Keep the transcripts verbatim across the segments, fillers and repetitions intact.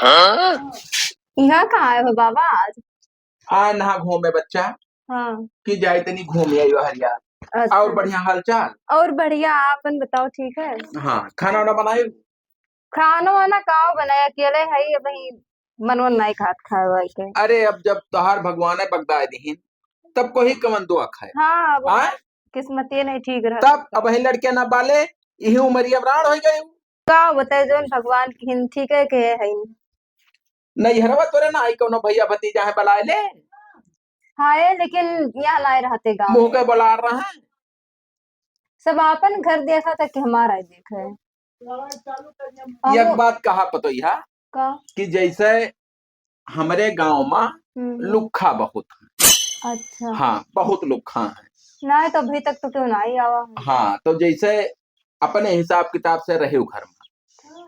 हाँ? यहाँ कहाँ आए हो बाबा आज? आए नहा घूमे बच्चा। हाँ। कि जाए तनी घूमे आई हरिया। अच्छा। और बढ़िया हालचाल? और बढ़िया, आपन बताओ, ठीक है? हाँ, खाना वाना बनाए? खाना वाना का बनाए, अकेले है, अबहीं मनवन नाई खात खाए वाए के। अरे, अब जब तोहार भगवान है बगदाए दिहिन, तब कोई कवन दुआ खाए? हाँ, अब आय? किस्मतिये नहीं ठीक रहत। तब अबहीं लड़के ना बाले, इही उमरिया में राड़ होइ गए। का बताए, जौन भगवान किहिन ठीक है के है। नैहरवा तोरे ना आई, कौनो भैया भतीजा है, बलाए ले। हाँ, ए, लेकिन यहाँ नाई रहते गाँव मुँह में। के बलार रहा है। सब आपन घर देखा था कि हमारा ही देखे। एक बात कहा पतोहिया का? कि जैसे हमरे गाँव मा हम्म, हम्म। लुक्खा बहुत है। अच्छा। हाँ, बहुत लुक्खा है। नाई तो अभी तक तो क्यों नाई आवा है। हाँ, तो जैसे अपने हिसाब किताब से रहे घर मा।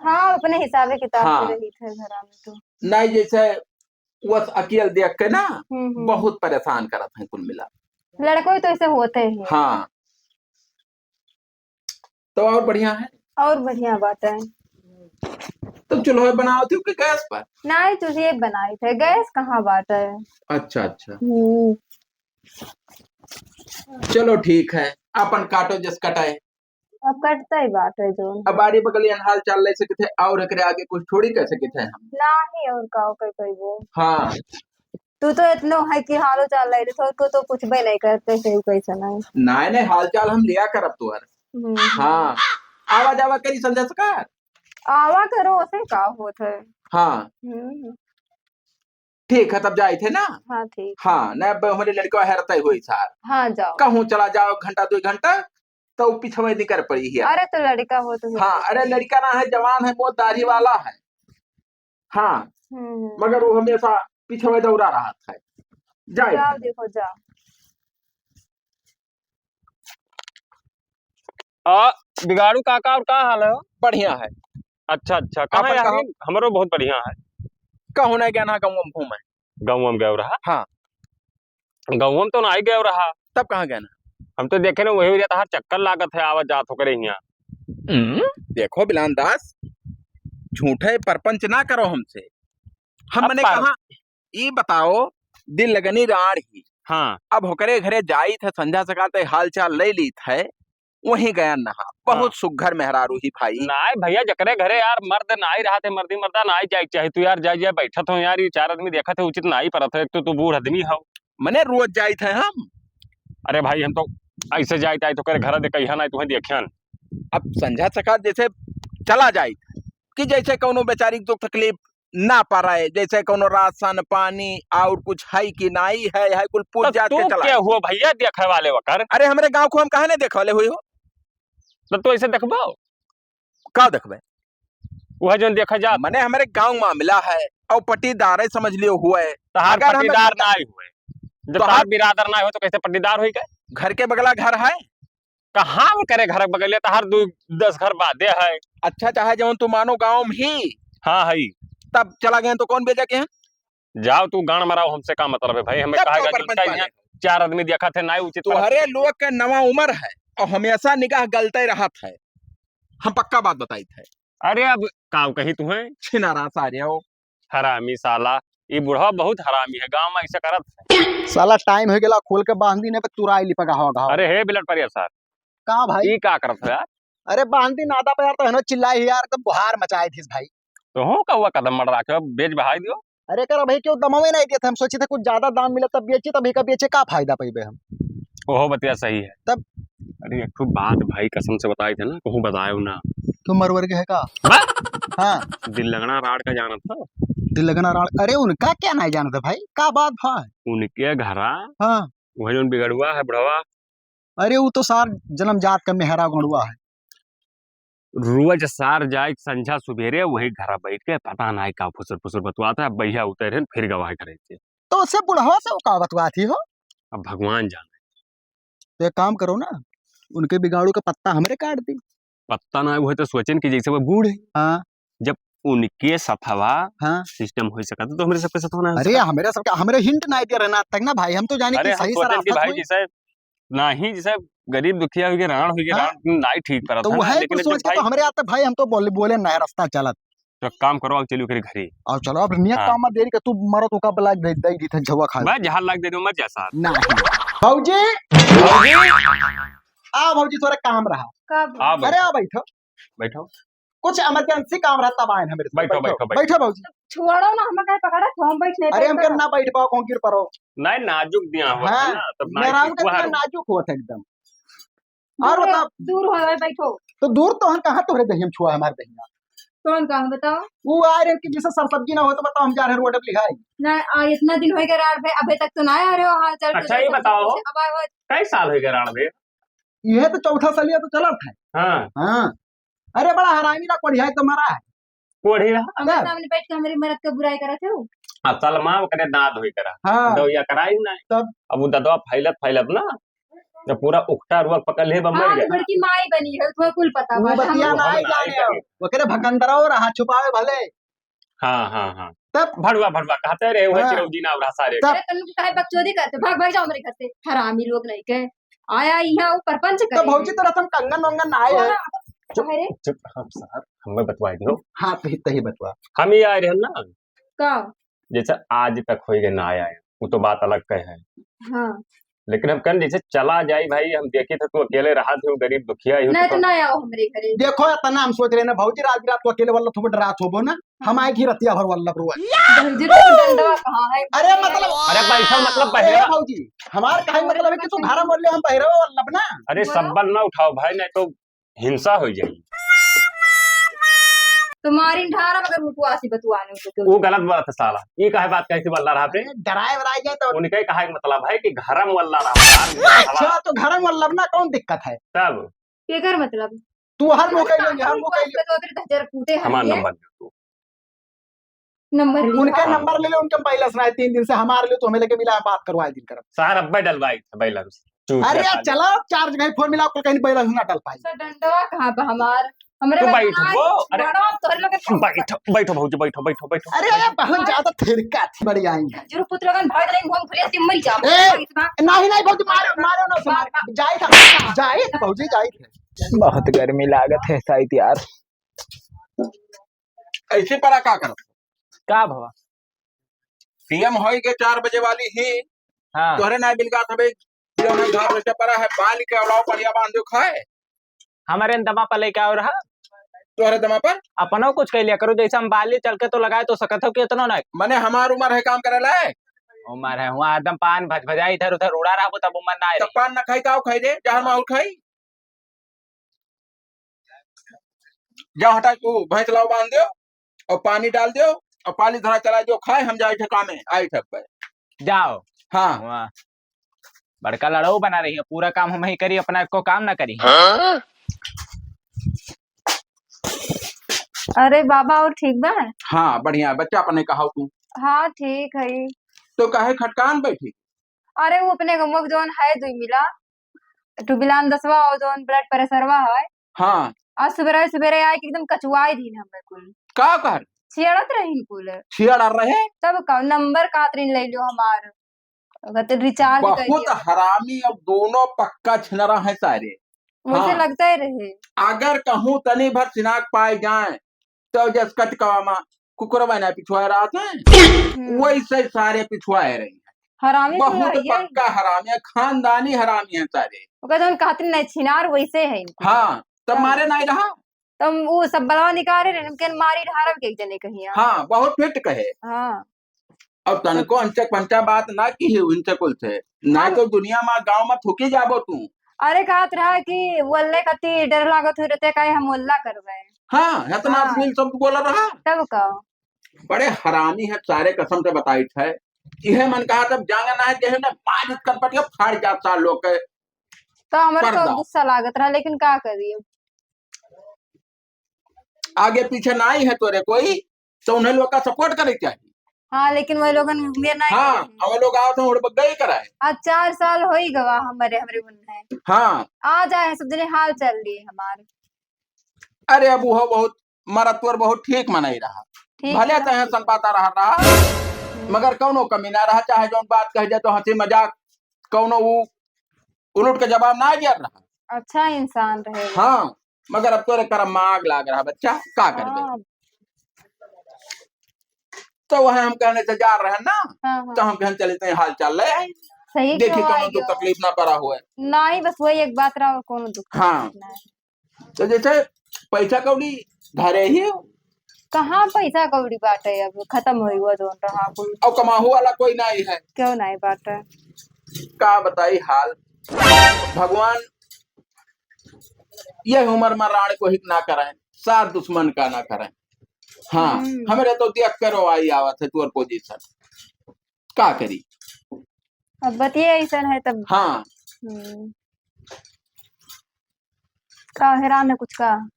हाँ, अपने हिसाबे किताब से हाँ। रही थे घर में तो। नाई जैसे वस अकेल देख के ना हम्म, हम्म। बहुत परेशान करत हैं कुल मिला। लड़को तो ऐसे होते हैं। हाँ। तो और बढ़िया है? और बढ़िया बात है। तो चूल्हे बनावत हो कि गैस पर? नाई, चूल्हे बनाई थे, गैस कहाँ बात है? अच्छा, अच्छा। हम्म। चलो ठीक है, अपन काटो जस कटाए। अब कटता ही बात है जो। अब बारी बगलियन हाल चाल ले सके थे और एकरे आगे कुछ थोड़ी कह सके थे हम। नाई, और का कह कहिबो। हाँ। तू तो इतनो है कि हालो चाल ले, तो को तो पूछबे नहीं करते, से कैसे नहीं। नाई, नाई, हाल चाल हम लिया करब तुअर। हम्म, हम्म। हाँ। आवा जावा करी संझा सकार। आवा करो, उसे का होत है। हाँ। हम्म। ठीक है, तब जाइत है ना? हाँ, ठीक है। हाँ, ना, अब हमरे लड़का हेरते हुए सार। हाँ, जाओ। कहूँ चला जाओ, घंटा, दो घंटा, तो पिछवे निकर पड़ी है। अरे, तो लड़का हो तो हाँ, अरे, लड़का ना है, जवान है, बहुत दाढ़ी वाला है। हाँ, हम्म, हम्म। मगर वो हमेशा पिछवे दौड़ा रहत है। जाए। जाओ, देखो, जाओ। आ, बिगाड़ू काका, और का हाल है? बढ़िया है। अच्छा, अच्छा, कहाँ आपन यार? कहाँ? हमरो बहुत बढ़िया है। कहूँ नहीं गया ना, गाँव में घूमे। गाँव में गया रहा? हाँ। गाँव में तो नहीं गया रहा। तब कहाँ गया ना? हम तो देखे ना, वही वजह तहार चक्कर लागत है, आवत जात होकर यहाँ। हम्म, देखो बिलान दास, झूठे परपंच ना करो हमसे। अब हमने पर- कहा, ई बताओ, दिल लगनी राड़ ही। हाँ। अब होकरे घरे जाइत है, संझा सकाते हाल चाल ले लीत है, वहीं गया नहा। बहुत हाँ। सुघर मेहरारू ही भाई। नाय भैया, जकरे घरे यार मर्द नाई रहत है, मर्दी मर्दा नाई जाए के चाही। तू यार जाए, जाए बैठत हो यार, ये चार आदमी देखत है, उचित नाई परत है। एक तो तू बूढ़ आदमी हो। मने रोज जाइत है हम। अरे भाई, हम तो ऐसे जाइत आइत ओकरे घर दे कहिया नाई तुम्हें देखियन। अब संझा सका जैसे चला जाइत कि जैसे कौनो बेचारी के दुख तकलीफ ना पराए, जैसे कौनो राशन पानी और कुछ है कि नाई है, है कुल पूछ तो जात के तू चला के जाए। हुआ भैया देखे वाले वकर? अरे हमरे गाँव को हम कहा नहीं देखे वाले हुई हो? तो तू ऐसे देखबो? का देखबे? वह जौन देखा जात मने हमरे गाँव मामला है और पट्टीदार है, समझ लियो हुआ है। तहार अगर हमें पट्टीदार ना आई हुए, जब तहार तहार बिरादर ना हो तो कैसे पट्टीदार होई के? घर के बगला घर है। कहाँ वो करे घर बगलिया, तहार दू दस घर बादे है। अच्छा, चाहे जौन तू मानो गाँव में ही। हाँ, है। तब चला गए तो कौन बेचा के हैं? जाओ तू गान मराओ, हमसे का मतलब है भाई? हमें तब कहा तो गया परपंच जनता पाले। यहाँ चार आदमी देखा थे, ना उचित तोहरे लोग के नवा उम्र है और हमेशा निगाह गलते रहत है। हम पक्का बात बताई थे। अरे अब काव कही तुम्हें? छिनारा सारे हो। हरामी साला, ये बुढ़वा बहुत हरामी है, गाँव में ऐसा करत है। साला टाइम हो गेला, खोल के बांध दी, नहीं तो तुराई लिपा घाव घाव। अरे हे बिलट परिया सर, का भाई? ई का करत हो यार? अरे बांध दी नादा पे यार, तो है ना चिल्लाई यार, एकदम गुहार मचाए थी भाई। तो हो का हुआ कदम मड़ रहा है, बेच बहाई दियो। अरे कर भाई क्यों दमवे नहीं देते, हम सोचे थे कुछ ज्यादा दाम मिले तब बेची, तभी का बेचे का फायदा पाइबे हम। ओहो बतिया सही है। तब? अरे एक ठो बात भाई कसम से बताई थे ना, कहूँ बतायो ना। क्यों मरवर के है का? हाँ? हाँ। दिल लगना राड़ का जानत हो? दिल लगना राड़, अरे उनका क्या नहीं जानत है भाई, का बात भाई? उनके घरा हाँ। वही जौन बिगड़ुआ है बुढ़वा। अरे वो तो सार जन्मजात का मेहरा गड़ुआ है। रोज सार जाए संझा सुबेरे वही घरा बैठ के पता नाई का फुसुर फुसुर बतवात है। अब भैया उतरे हैं, फिर गवाह करे थे। तो उससे बुढ़वा से वो का बतवात ही हो? अब भगवान जाने। तो एक काम करो ना, उनके बिगाड़ू का पत्ता हमरे काट दी। पत्ता ना हुए तो सोचेन कि जैसे वो बूढ़ है। हाँ। जब उनके सथवा हाँ। सिस्टम हो सकता तो हमरे सबके सथवा ना हो अरे सकता। हमरे सबके, हमरे हिंट ना दिया रहना तक ना भाई, हम तो जाने अरे कि हम सही सोचेन सराफत कि भाई होई। जैसे नाही, जैसे गरीब दुखिया हुई के, राण हुई के, हाँ। राण नाही ठीक परत तो है ना, वह लेकिन कुछ सोच के भाई तो हमरे आते भाई, हम तो बोले, बोले ना रास्ता चलत। तो काम करो, अब चलियो ओकरे घरे। आओ चलो, अब नियत हाँ। काम में देरी का, तू मरो तो का लाग दे, दे दी थन झवा खा। बस जहाँ लाग दे दो, मर जा साहब। नहीं। भौजी। भौजी। आ भौजी, तोरा काम रहा। का भौजी? आ, अरे बैठो। आ बैठो। बैठो। कुछ emergency काम रहा तब आए हैं मेरे से। बैठो, बैठो, बैठो, बैठो। बैठो भौजी। छोड़ो ना, हमें काहे पकड़ा? तो हम बैठ नहीं अरे हम पाएंगे। ना बैठ पाओ, कौन गिर पड़ो। नहीं, नाजुक दिया हुआ हाँ, है ना, तब ना मेहरारू का हुआ इतना है। नाजुक हुआ था एकदम। और दूर बता। दूर हो, बैठो। तो दूर तो हम कहाँ तोहरे दहिया में छुआ हमार दहिया? कौन कहाँ बताओ? वो आ रहे कि जैसे सरसब्जी ना हो तो बताओ, हम जा रहे रोड पे लिहाई। ना, आ, इतना दिन हो गया रात भे, अबे तक तो ना आ रहे हो, हाल चाल अच्छा, ये बताओ, अब आए हो। कई साल हो गए रात भे? ये तो चौथा साल ये तो चलत है। हाँ। हाँ। अरे बड़ा हरामी ना कोढ़िया है तुम्हारा। कोढ़ी रहा। हमरे सामने बैठ के हमरे मरद के बुराई करत हो। हाँ, सलमा ओकरे दांत होई करा। हाँ। दौया कराई ना। तब? अब वो ददवा फैलत फैलत ना, जब पूरा उकटा रुआ पकड़ ले, बा मर आज गया। बड़की माई बनी है, तुम्हें कुल पता वो बा। बतिया हम ना आई जाने हो। ओकरे भकंदरा हो रहा, छुपावे भले। हाँ, हाँ, हाँ। तब? भड़ुआ, भड़ुआ कहते रहे, वह हाँ। चिरौदी ना रहा सारे। तब? अरे, तुम काहे बकचोदी करते? भाग, भाग जाओ मेरे घर से। हरामी लोग नहीं के। आया यहाँ वो परपंच तो करे। भौजी, तो रतन कंगन वंगन ना आए हैं। हाँ, चुप, अरे। चुप, हम साहब, हमें बतवा दियो। हाँ, तही, तही बतवा। हम ही आए रहे ना। का? जैसे आज तक होई गए ना आया है, वो तो बात अलग कहे है। हाँ। लेकिन हम कहन जैसे चला जाई भाई, हम देखी थे तू अकेले रहा थे, वो गरीब दुखिया ही हो नहीं तो तो ना आओ हमरे घरे। देखो इतना हम सोच रहे ना भौजी, रात रात को अकेले वाला थोड़ा डरा थोबो ना, हम आए की रतिया भर वाला रुआ। भौजी तो डंडवा कहाँ है? अरे मतलब अरे बैठो, मतलब ए बहिरा। भौजी, हमार कहे मतलब है कि तू घर में बोल ले, हम बहिरा वाला ना। अरे बोलो। सब्बल ना उठाओ भाई, नहीं तो हिंसा हो जाई। तुम्हारी ढारा मगर मुटुआसी बतुआने को क्यों? वो गलत बात है साला। ये काहे बात कही थी बल्ला रहा पे? डराए वराए जाए तो उनका ही कहा कि मतलब है कि घरम वल्ला रहा। अच्छा, तो घरम वल्ला ना कौन दिक्कत है? तब? केकर मतलब? तू हर मुँह कह लेंगे, हर मुँह कह लेंगे। तो तेरे दस हजार कूटे हैं हमार ये। नंबर दे तू। नंबर लिखा। उनका नंबर ले ले, उनके बैलेंस ना है, तीन दिन से हमार ले तो हमें लेके मिला, बात करवाए दिन करब। सार अब्बे डलवाई थे बैलेंस। चूतिया अरे यार, साले। चलाओ, चार्ज कहीं फोन मिलाओ, कल कहीं बैलेंस ना डल पाई। सर, डंडवा कहाँ बा हमार? हमरे तू में बैठ, ना वो, है, अरे, बड़ा तोहरे लोग के बैठो, बैठो भौजी, बैठो, बैठो, बैठो। अरे, अरे, बहुत ज्यादा थिरका थी, बड़ी आई है। जरूर पुत्र लोगन भाग रही, हम फ्रेश के मर जाओ। ए, इतना नहीं, नहीं भौजी, मारो, मारो ना उसे, मार, मारो। मार। जाए था, जाए था भौजी, जाए था। बहुत गर्मी लागत है शायद यार। ऐसे परा का करत? का भवा? सीएम होई के चार बजे वाली ही। हाँ। तोहरे ना बिलगा थबे, सीएम है घर में परा है, बाल के अलाव बढ़िया बांध दो खाए। हमारे दमा पर लेके आओ रहा। तोहरे दमा पर? अपनो कुछ कह लिया करो, जैसे हम बाली चल के तो लगाए तो सकत हो कि इतनो ना। मने हमार उम्र है काम करे लाए। उम्र है, हुआ एकदम पान भजभजाई इधर उधर उड़ा रहा, वो तब उम्र ना तो रही। पान ना खाई, का खाई रे? जहाँ माहौल खाई। जा हटा, तू भैंस लाओ, बांध दो और पानी डाल दो और पानी धरा चला दो, खाए, हम जाए ठे कामे, आई ठे पे। जाओ। हाँ। वाह। बड़का लड़ाऊ बना रही है, पूरा काम हम ही करी, अपना एको काम ना करी। हाँ? अरे बाबा, और ठीक बा? हाँ, बढ़िया। बच्चा अपने कहाओ तू। हाँ, ठीक है। तो काहे खटकान बैठी? अरे, वो अपने गमवा के जौन है दुई मिला, टुबिलान दसवा और जौन ब्लड प्रेशरवा है। हाँ। आज सुबेरे सुबेरे आए के एकदम कचुआई दिन हमें कुल। का कहत? छियाड़त रहीन कुल। छियाड़ा रहे? तब का नंबर कात रहीन ले लो हमार। अगर तो रिचार्ज कर बहुत दियो। हरामी, अब दोनों पक्का छिनरा है सारे। मुझे हाँ। लगता ही रहे। अगर कहूँ तनी भर सिनाक पाए जाए, तो जस कटकवा मा कुकुरवा ना पिछुआ रहत है, हम्म। वैसे सारे पिछुआए रही है। हरामी तो बहुत है, ये पक्का हरामी है, खानदानी हरामी है सारे। ओकर जौन कहत नहीं छिनार वैसे है इनको। हाँ, तब तब मारे नहीं रहा। तब वो सब बलवा निकाले रहे, उनके मारी ढारब के एक जने कहिया। हाँ, बहुत फिट कहे। हाँ। अब तनको अंचक पंचा बात ना की है उनसे कुल से, ना हाँ। तो दुनिया मा गाँव मा थूकी जाबो तू। अरे कहत रहा कि वल्ले कति डर लागत हुई रहते, काहे हम वल्ला करबे। हाँ, इतना हाँ। अश्लील शब्द बोला रहा। तब का? बड़े हरामी है सारे, कसम से बताइत है। इहे मन कहा तब जांगा ना है, देहे ना बाज कर पटिया फाड़ जात सार लोग के तो हमरे तो पर्दा। गुस्सा लागत रहा, लेकिन का करी अब? आगे पीछे ना ही है तोरे कोई, तो उन्हें लोग का सपोर्ट करे चाहिए। हाँ, लेकिन वही लोगन मेर ना हाँ, ही। और लोग आओ तो उड़ गई कराए। आज चार साल हो ही गवा हमरे, हमरे मन है। हाँ। आ जाए सब जने हाल चल लिए हमारे। अरे अब वो बहुत मरत तोर बहुत ठीक मनाई रहा। ठीक भले है। तहे संपाता रहा रहा, हम्म। मगर कौनो कमी ना रहा, चाहे जौन बात कह जाए तो हंसी मजाक, कौनो वो उलट के जवाब ना दिया रहा। अच्छा इंसान रहे। हाँ, मगर अब तोरे करम में आग लाग रहा बच्चा, का करबे? हाँ। तो वह हम कहने से जा रहे हैं ना, हाँ, हाँ। तो हम कहन चले थे हाल चाल ले आई। सही देखी कहो, कौनो दुख तकलीफ ना पड़ा हुए। नहीं, बस वही एक बात रहा, और कौनो दुख हाँ। तकलीफ ना है। तो जैसे पैसा कौड़ी धरे ही हो। कहाँ पैसा कौड़ी बाटे, अब खत्म होई हुआ जौन रहा कुल। और कमाहू वाला कोई नहीं है। क्यों नहीं बाटे? का बताई हाल, भगवान ये उम्र में राण को हित ना करें, साथ दुश्मन का ना करें। हाँ, हम्म। हमरे तो देख के रोवाई आवत है तोर पोजीशन, का करी? अब बतिये ऐसन है तब। हाँ। हम्म। का हैरान है कुछ का?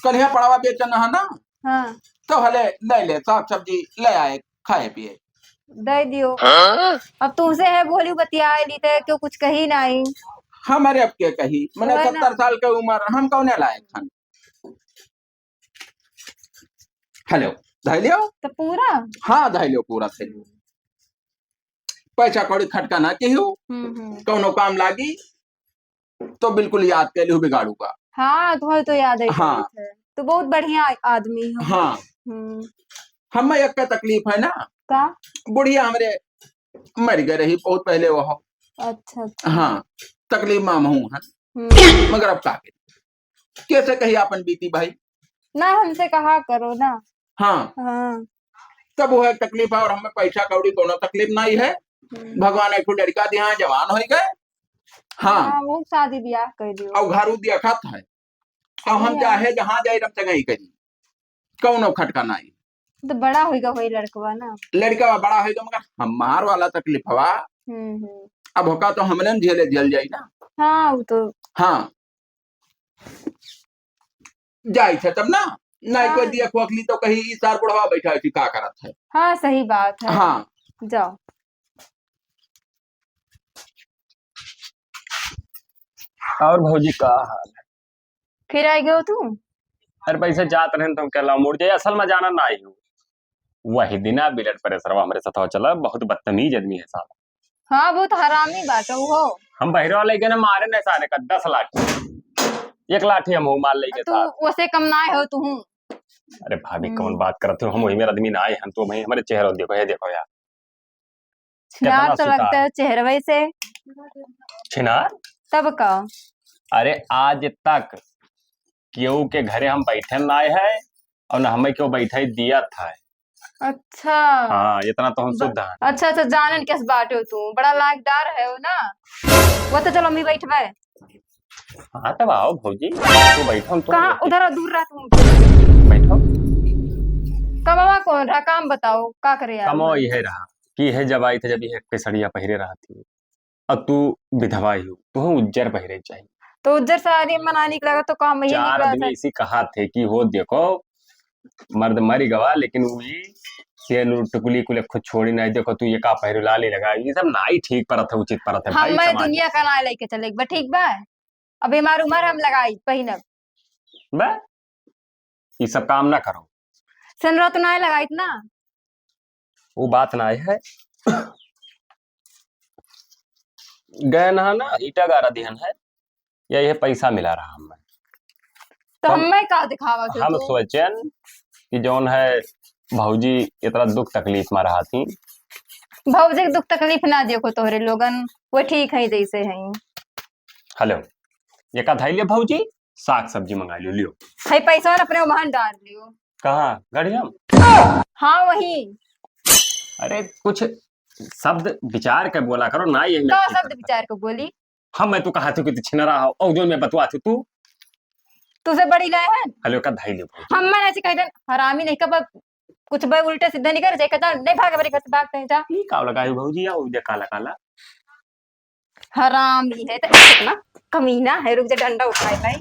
कलिया पड़ावा बेचन है ना? हाँ। तो हले ले ले, साग सब्जी ले आए, खाए पिए। दे दियो। हाँ? अब तुमसे है बोली बतियाए ली ते क्यों कुछ कही नहीं? हमारे अब के कही, मने वही ना। सत्तर साल के उम्र, हम कौने लायक हन? हेलो, धैलियो? तो पूरा? हाँ, धैलियो पूरा से। पैसा कौड़ी खटका ना केहू, हम्म, हम्म। कौनो काम लागी, तो बिल्कुल याद कर लियो बिगाड़ू का। हाँ, तुम्हें तो याद है, हाँ। ठीक है। तो बहुत बढ़िया आदमी हो। हाँ। हम्म। हमें एक का तकलीफ है ना। का? बुढ़िया हमरे मर गए रही बहुत पहले वो। अच्छा, अच्छा। हाँ, तकलीफ में हम हूँ, हाँ। हम्म। मगर अब का करी? कैसे कही आपन बीती भाई? ना हमसे कहा करो ना। हाँ। हाँ। तब वो है तकलीफ है और हमें पैसा कौड़ी कोनो तकलीफ नहीं है। हम्म। भगवान एक ठो लड़का दिया है, जवान हो गए। हाँ। हाँ, वो शादी ब्याह कर दियो। और घर उ देखत है। और हम सही है। चाहे जहाँ जाए, हम चंगाई करी। कौनो खटका नहीं। तो बड़ा होइगा होई लड़कवा ना। लड़कवा बड़ा होइगा, मगर हमार वाला तकलीफ हवा। हम्म, हम्म। अब होका तो हमने न झेले, झेल जाई ना। हाँ, वो तो। हाँ। जाई थे तब ना, नहीं कोई हाँ। दिया खोखली तो कही, "ई सार बुढ़वा बैठा है, का करत है?" हाँ, सही बात है। हाँ। जाओ। और भौजी का हाल है? फिर आ गयो तू? अरे पैसे जात रहन तो हम कहला मुड़ जाए, असल में जाना ना आई हूँ। वही दिना बिलट परेसरवा हमरे साथ चला, बहुत बदतमीज आदमी है साला। हाँ, बहुत हरामी बात है वो। हम बहिरवा लेके ना मारे नहीं सारे का दस लाठी, एक लाठी हम हो मार लेके तू साथ। वैसे कम ना हो तू। अरे भाभी, हम्म। कौन बात करत हो? हम वही मेरा आदमी ना आए, हम तो वही हमारे चेहरा देखो, ये देखो यार। छिनार कितना तो लगता सुतार। है चेहरवे से। छिनार? तब का? अरे आज तक केहू के घरे हम बैठे ना आए हैं और ना हमें केहू बैठे दिया था। अच्छा। हाँ, इतना तो हम ब-, शुद्ध हैं। अच्छा, अच्छा, जानन कैसे बाटे हो तू? बड़ा लायकदार है हो ना? वो तो चलो, हम ही बैठबे। हाँ, तब आओ भौजी, तू बैठो, हम तो कहाँ? बैठे। उधर दूर रह तू। बैठो। कमावा कौन रहा? काम बताओ, का करे यार? कमावा यह रहा कि यह जब आई थे, जब यह केसरिया पहिरे रहा थी, अब तू विधवा ही हो, तू उज्जर पहिरे चाहिए। तो उज्जर साड़ी में ना निकलेगा तो काम यही चार निकला आदमी था। ऐसी कहा थे कि हो देखो, मर्द मरी गवा, लेकिन वो ही सेनुर टुकली कुल खुद छोड़ी नहीं। देखो तू ये का पहिरे, लाली लगा, ये सब नाई ठीक परत है, उचित परत है हम भाई, मैं समाज दुनिया में। का ना लेके चले एक बार, ठीक बा? अभी हमार उम्र हम लगाई पहिनब। बे, ई सब काम ना करो। सेनुरा तो ना लगाई ना। वो बात ना है। गए ना ना, ईटा गारा दिहन है, या ये पैसा मिला रहा हमें। तो हम हमें का दिखावा थे हम तू? सोचेन कि जौन है भौजी इतना दुख तकलीफ में रहा थी। भौजी के दुख तकलीफ ना देखो तोहरे लोगन, वो ठीक है जैसे हैं। हेलो, ये का धाई लियो भौजी, साग सब्जी मंगा लियो, लियो। है पैसा और अपने वहां डाल लियो। कहाँ? गढ़िया में? हाँ, वही। अरे, कुछ शब्द विचार के बोला करो ना, ये मैं का ठीक शब्द करता। विचार के बोली? हम, मैं तो कहा थी कि तू छिनरा हो, और जो मैं बतवा थी तू। तुझे बड़ी लाए हैं? हेलो, का धाई लियो भौजी। हम मन ऐसे कह देन, हरामी नहीं, कब कुछ बे उल्टे सीधे नहीं कर, जे कहता, "नहीं भाग, मेरे घर से भाग, कहीं जा।" ई का लगा है भौजी, या वो जे काला काला? हरामी है, तो इतना कमीना है, रुक जा, डंडा उठाए भाई।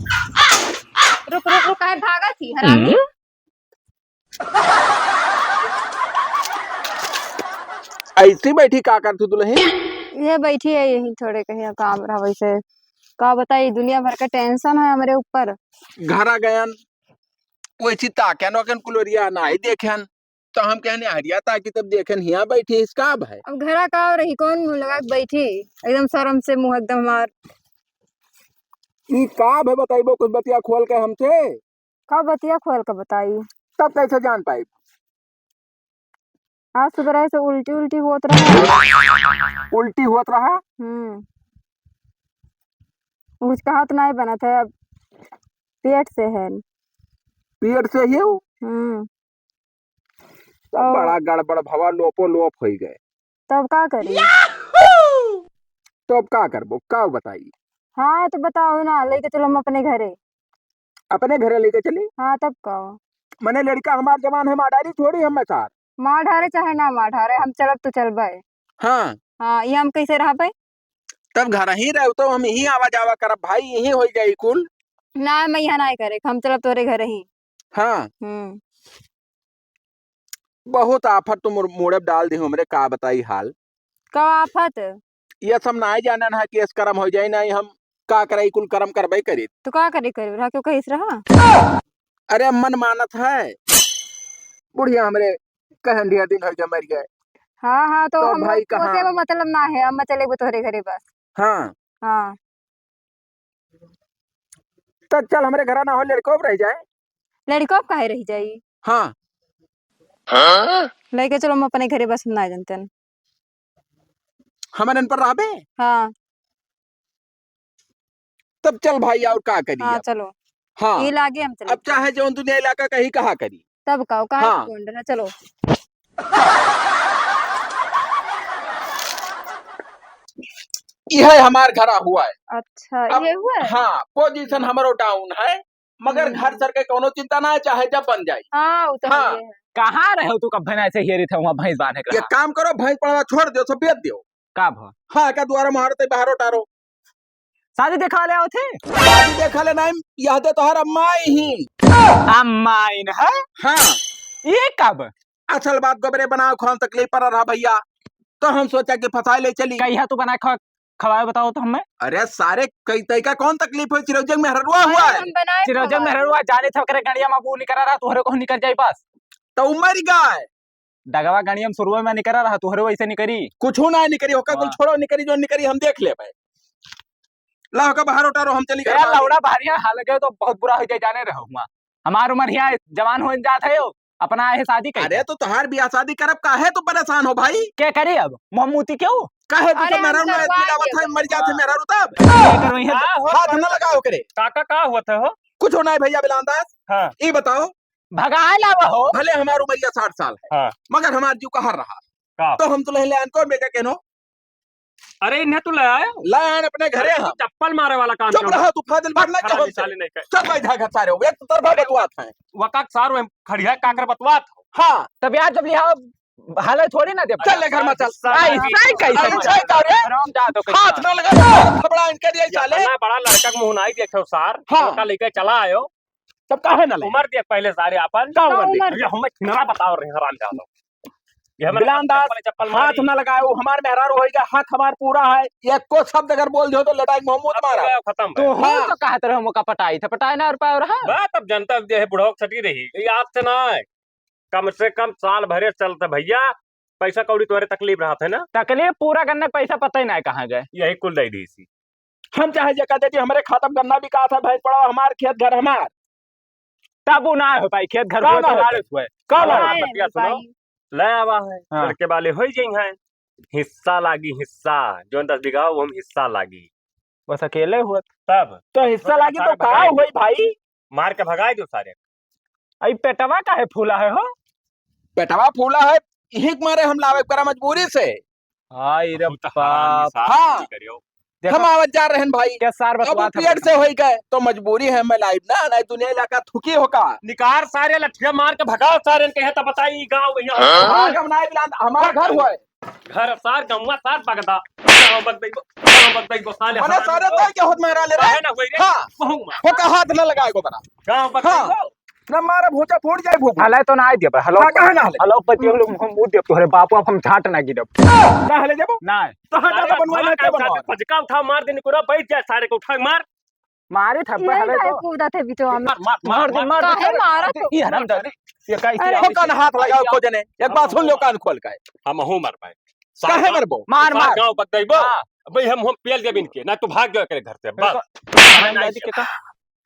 रुक, रुक, रुक, काहे भागा थी, हरामी? हम्म? ऐसी बैठी का कर तू दुल्हन? ये बैठी है यही, थोड़े कहीं काम रहा वैसे। का बताई, दुनिया भर का tension है हमरे ऊपर। घरा गयन, वैसी ताकन वाकन कुलोरिया ना ही देखन। तो हम कहने हरिया ताकि तब देखेन हिया बैठी इस का भाई। अब घरा का रही, कौन मुंह लगा के बैठी, एकदम शर्म से मुंह एकदम हमार। ई का भाई बताइबो कुछ बतिया खोल के हमसे? का बतिया खोल के बताई? तब कैसे जान पाई? आज सुबह से उल्टी उल्टी होत रहा। उल्टी होत रहा? हम्म। कुछ कहत नाहीं बनत है, अब पेट से है। पेट से ही हो? हम्म। तब और बड़ा गड़बड़ भवा, लोपो लोप होई गए। तब का करी? तो अब का करबो, का बताई? हाँ, तो बताओ ना, लेके चलो हम अपने घरे। अपने घरे लेके चली? हाँ, तब का? मने लड़का हमार जवान है, मार डारी थोड़ी हम सार। मार डारे चाहे ना मार डारे, हम चलब तो चलबे। हाँ। हाँ, ये हम कैसे रहबे? तब घर ही रहो तो हम यहीं आवा जावा करब भाई, यहीं होई जाई कुल। ना, मैं यहाँ नाहीं करे, हम चलब तोरे घर ही। हाँ। हम्म। बहुत आफत तो मोर-, मोड़े डाल दी हमरे, का बताई हाल। का आफत? ये सब नाहीं जानन है कि एस करम हो जाई, नाहीं हम का करे, कुल करम करबे करी। तो का करे, करे रहा, क्यों कहिस रहा? अरे मन मानत है, बुढ़िया हमरे कहन दिया दिन हो गया मर गए। हाँ, हाँ, तो तो हम भाई लोग कहाँ? ओसे में मतलब ना है, हम चले गए तोहरे घरे बस। हाँ। हाँ। तो चल हमरे घरा ना हो, लड़को अब रह जाए। लड़को अब काहे रह जाई? हाँ। लेके चलो हम अपने घरे बस, हम ना जानते हैं। हमरे इन पर रहबे? हाँ। तब चल भाई, और का करी हाँ, अब? चलो। हाँ। ये लागे हम चले। अब चाहे जौन दुनिया इलाका कहीं कहा करी। तब का, काहे हाँ। कौन डरा, चलो। यह हमार घरा हुआ है। अच्छा, अब ये हुआ है? हाँ, position हमरो down है, मगर हम्म। घर सर के कौनो चिंता ना है, चाहे जब बन जाई। हाँ, वो तो हाँ। है। कहाँ रहे हो तू, कब भैंस से हेरी थे वहाँ भैंस बांधे के एक रहा? काम करो, भैंस पड़वा छोड़ दियो, सब बेच दियो। का भा? हाँ, का दुआरा मारो ते बाहर उतारो। शादी देखा ले आओ थे? शादी देखा ले नहीं, यह दे तोहर अम्मा आई ही। अम्मा आई न है? हाँ। ये कब? असल बात गोबरे बनाओ, खान तकलीफ पर रहा भैया, तो हम सोचा कि फंसाए ले चली। कहिया तू बना खा-, खवाए बताओ तो हमें। अरे सारे कई तई का कौन तकलीफ हो, चिरौजंग में हररुआ हुआ है। हम बनाए चिरौजंग में खवाए। हररुआ जाने था, ओकरे गड़िया में वो निकरा रहा, तोहरे को निकर जाई बस। तो उ मर गए। डगवा गणियम सुरुवे में निकरा रहा, तोहरे वैसे निकरी। कुछ ना निकरी, ओका कुल हाँ। छोड़ो, निकरी जो निकरी हम देख लेबे। ला ओका बाहर उतारो, हम चली ए, घर बाहर। लौड़ा बहरिया हाल गए तो बहुत बुरा हो जाए, जाने रहो हुआ। हमार उम्र हिया जवान हो जात है यो, अपना आहे शादी कर। अरे तो तोहार बियाह शादी करब, काहे तू परेशान हो भाई? के करी अब? मोहम्मूती क्यों? काहे तू अरे सब हम मेहरारू ना करवा इतनी लावत के है, मर जात है हाँ। मेहरारू तब? ये करो यहाँ का होत हाथ है? ना लगाओ करे। काका का होत है हो? कुछ ना है भैया बिलान दास। हाँ। ई बताओ, भगाए लावा हो। भले हमार उमरिया साठ साल है, हाँ। मगर हमार जीव कहर रहा। का? तो हम तो लहले आन कौन बेटा केनो? अरे, इन्हें तू ले आयो? ले आन अपने घरे अरे, तू हम। चप्पल मारे वाला काम चुप क्यों? रहा, तू फाजिल बात ना हरामी कहो हमसे। साले नहीं कहे। चल बैठा घर सारे हो, एक तरफा अरे, बतवात है। वकाक सार वह खड़िया काकर बतवात हो। हाँ। तब यार जब लिहा हाले थोड़ी ना देब। चल ले घर में चल। गुस्सा आई, नहीं। साई कैसे अरे, मारे? साई का रे? हराम जादो के हाथ साथ। ना लगा, थपड़ा इनके दिया ये साले। इतना बड़ा लड़का के मुंह नहीं देखे हो सार। हाँ। उनका लेके चला आयो। तब काहे ना ले? उम्र देख पहले सारे आपन। का उम्र देख? उम्र ये हमें छिनरा बताओ रहे हराम जादो। ये हमें बिलान दास, चप्पल, चप्पल हाथ मारी। ना लगाओ, हमार मेहरारू होइगा, हक हमार पूरा है। एको शब्द अगर बोल दियो तो लड़ाई में मुंह अब मारा। तो खत्म तू है। हूँ हाँ। तो कहत रहे, मुका पटाई थे, पटाए ना और पाए रहा। बात अब जनता जे है बुढ़ौक सटी रही, ये आज से ना है। कम से कम साल भरे चलते भैया, पैसा कौड़ी तोहरे तकलीफ रहत है ना? तकलीफ पूरा करने पैसा पता ही ना है कहाँ गए। यही कुल दे दी इसी। हम चाहे जे कह देती, हमरे खाता में गन्ना बिकात है, भैंस पड़वा हमार, खेत घर हमार। तब वो ना हो पाई, खेत घर का हुए ना तो होता? लाड़े हुए। का अब ना हमार होता? बतिया सुनो, भाई। ले आवा है, हाँ। लड़के वाले होई जाई हैं, हिस्सा लागी, हिस्सा, जौन दस बीघा हो, वो हम हिस्सा लागी। बस अकेले हुआ। तब? तो हिस्सा लागी तो का होई भाई? मार के भगाए दो सारे। आई पेटवा काहे फूला है हो? पेटवा फूला है, यही के मारे हम लावे करा मजबूरी से। हाय रे बहुत हरामी बाप। साहब हाँ। चोरी करियो। देखो, हम आवत जा रहन भाई। क्या सार अब वो बतवात है पेट से होई गए, तो मजबूरी है, मैं लाइब ना, नहीं दुनिया इलाका थुकी हो का। निकार सारे लठिया मार के भगाओ सारे, कहे तो बताई गाँव भैया। हाँ? भाग हम नहीं बिलान, हमार घर हुआ है। घर सार, गौवा सार, बगदा। गाँव बगदई गो, गाँव बगदई गो, साले मने हरामी सारे को। ताई के होत मारा ले रे। काहे ना होई रे? हाँ। कहूँ मत। हो का हाथ ना लगाए गो बना। गाँव बगदई हाँ। गो। ना मारा भूचा फूट जाए भूख। हले तो ना आए दिया, हलो। हाँ, काहे ना हले? हलो, पति हम लोग हम मुँह देब तोहरे बापू, अब हम झाट ना गिरब। ना हले देबो? ना। तो हाँ, सारे दादा बनवाए ना, क्या बनवाए? पजका उठा मार दे, निकुरा बैठ जाए, सारे को उठा मार। मारे था, नहीं, पहले नहीं, तो कूदा थे बिचवा में। मार, मार, मार, मार दे, मार, मार, मार, मार। काहे मारा तू? ये हरामजादी, ये कैसे अरे। आओ? हो कान हाथ लगाओ को जने, एक बात सुन लो कान खोल के। हम हूँ मर पाए। काहे मरबो? मार, मार। गाँव बक गई बो। हाँ। भाई हम, हम पेल देब इनके, ना तू भाग जाओ करे घर से, बस। तो हरामजादी के का?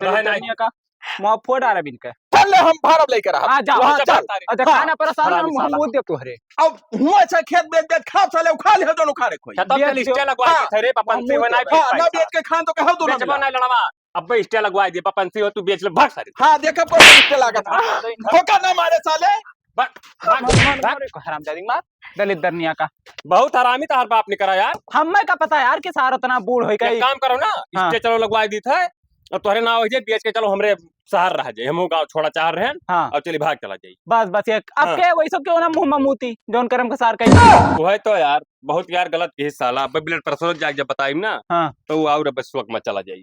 रहे तेरे नहीं। जनिया का मुँह फोड़ आ रहा इनके। चल ले हम भारत लेके रहा। हाँ, जा, वहाँ जा, चल। जा, जा, हाँ, खाना पर साला हरामी हम, हम साला। वो दे तोहरे। अब हुआ अच्छा खेत बेच बेच खा साले, उखाड़ ले, दोनों उखाड़े खोई। खेतवा बेच के दो। लिस्टे लगवा हाँ। दी थे रे, पपन से वो ना हाँ, ना पैसा। बेच के खान तो कहो तो ना बेचबो मिला। ना लड़वा। अब लिस्टे लगवा दिए, पपन से हो, तू बेच ले, भाग सारे। हाँ, देखा पर लिस्टे लागत है। धोखा ना मारे साले। भाग, भाग, मार, मार, भाग। मार, हरामजादी, मार। दलित दरनिया का। बहुत हरामी तहार बाप निकरा यार। हमें का पता यार कि सार उतना बूढ़ होई एक गई। काम करो ना, हाँ। इसके चलो लगवा दी थे, और तोहरे नाव हो जाए, बेच के चलो हमरे शहर रह जाए, हमहू गाँव छोड़ा चाह रहे हैं, हाँ। और चली भाग चला जाई। बस, बस, ये अब हाँ। के वैसो क्यों ना मुँह ममूती, जौन करम के सार कही। वही तो यार, बहुत यार गलत कही साला। अब ब्लड प्रेशर जाके जब बताइम ना, हाँ। तो वो और बस शौक में चला जाई।